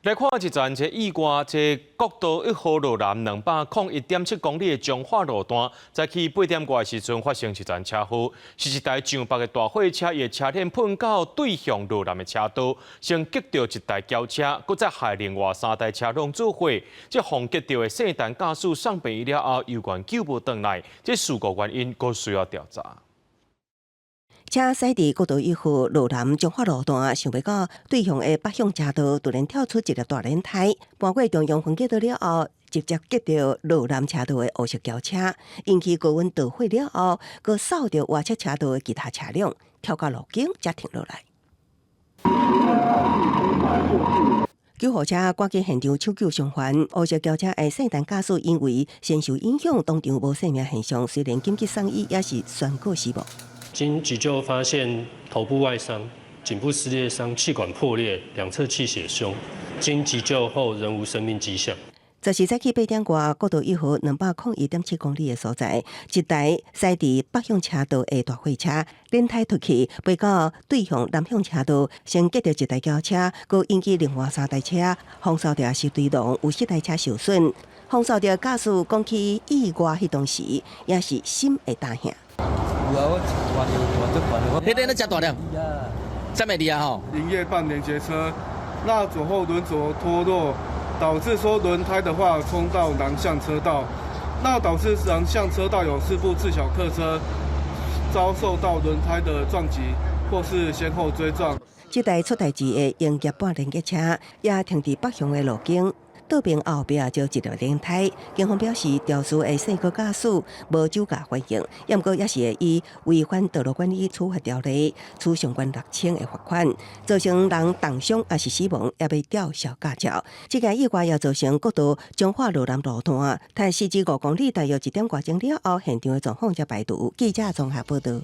來看一陣這意外，這國道一號路南201.7公里的彰化路段，早起8點外的時陣發生一陣車禍，是一台上北的大貨車，伊的車輪噴到對向路南的車道，先擊著一台轎車，閣再害另外三台車攏做伙。這予擊著的姓陳駕駛送病院了後，猶原救無轉來，這事故原因閣需要調查。車駛佇國道一號路南彰化路段，想欲到對向的北向車道，突然跳出一粒大輪胎，跋過中央分隔島了後，直接擊著路南車道的烏色轎車，引起高溫著火了後，閣掃著外側車道的其他車輛，跳到路肩才停落來。救護車趕緊現場搶救傷患，烏色轎車的姓陳駕駛因為身受影響，當場無生命現象，雖然緊急送醫，也是宣告死亡。經急救發現頭部外傷、頸部撕裂傷、氣管破裂、兩側氣血胸。經急救後仍無生命跡象。就是早起8點外，國道一號201.7公里的所在，一台駛佇北向車道的大貨車輪胎脫去，飛到對向南向車道，先擊著一台轎車，閣引起另外三台車，風掃著是對龍，有四台車受損。風掃著駕駛講起意外彼當時，也是心會膽嚇。彼個咧誠大粒，啥物字啊？吼！營業半連結車，那左後輪軸脫落，導致說輪胎的話衝到南向車道，那導致南向車道有四部自小客車遭受到輪胎的撞擊，或是先後追撞。這台出代誌的營業半連結車也停佇北向的路肩。倒邊後壁就一粒輪胎，警方表示，肇事的姓郭駕駛無酒駕反應，毋過也是會以違反道路管理處罰條例，處上懸6000的罰款，造成人重傷抑是死亡，也欲吊銷駕照。這件意外也造成國道彰化路南路段，大四至五公里，大約1點外鐘了後，現場的狀況才排除。記者綜合報道。